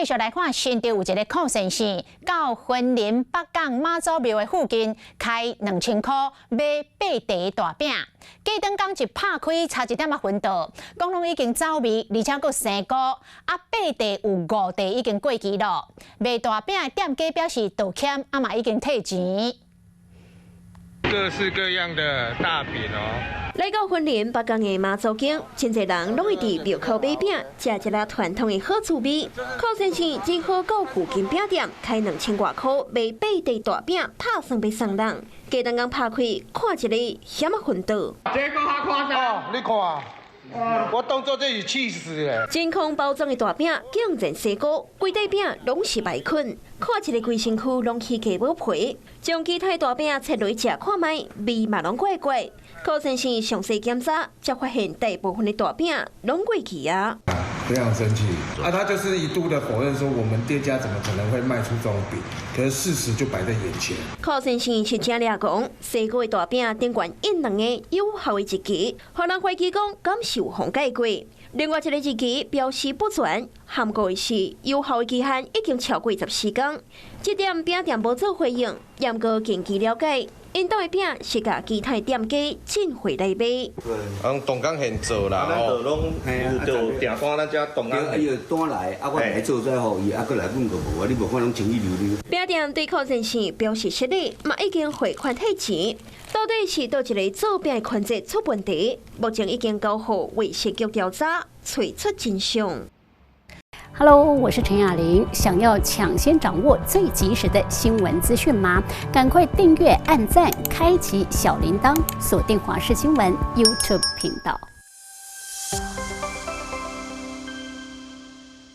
繼續來看，新竹有一个寇先生到雲林北港媽祖廟的附近開2000箍買八塊大餅，隔頓工一拍開，差一點仔昏倒，講攏已經走味，而且閣生菇，啊八塊有五塊已經過期咯。賣大餅的店家表示道歉，啊嘛已經退錢。各式各樣的大餅哦。來到雲林北港的媽祖宮，真濟人攏會佇廟口買餅，食一下傳統的好滋味。寇先生只好到附近餅店開2000外箍買八塊大餅，拍算欲送人。隔頓工拍開，看一个險仔昏倒。這個較誇張。哦，你看，我當作這是氣死咧。真空包裝的大餅竟然生菇，規塊餅攏是白粉，看一个規身軀攏起雞母皮。將其他大餅切落食看覓，味嘛攏怪怪。寇先生詳細檢查，才發現大部分的大餅攏過期啊！非常生氣啊！他就是一度的否認說，我們店家怎麼可能會賣出這種餅？可是事實就擺在眼前。寇先生是真掠狂，生菇的大餅頂懸印兩个有效的日期，予人懷疑講敢是有予改過。另外一個日期標示不全，含糊的是有效的期限已經超過14天。這點餅店無做回應，毋過根據了解，𪜶兜的餅是共其他店家進貨來賣。用動工現做啦，吼，攏有做訂單，咱才動工。啊，伊就單來，啊，我來做再予伊，啊，閣來阮就無啊，你無看攏清氣溜溜。餅店對寇先生表示失禮，嘛已經匯款退錢。到底是佗一个做餅的環節出問題？目前已經交予衛生局調查，揣出真相。 Hello，我是陳雅玲。想要搶先掌握最及時的新聞資訊嗎？趕快訂閱、按讚、開啟小鈴鐺，鎖定華視新聞 YouTube 頻道。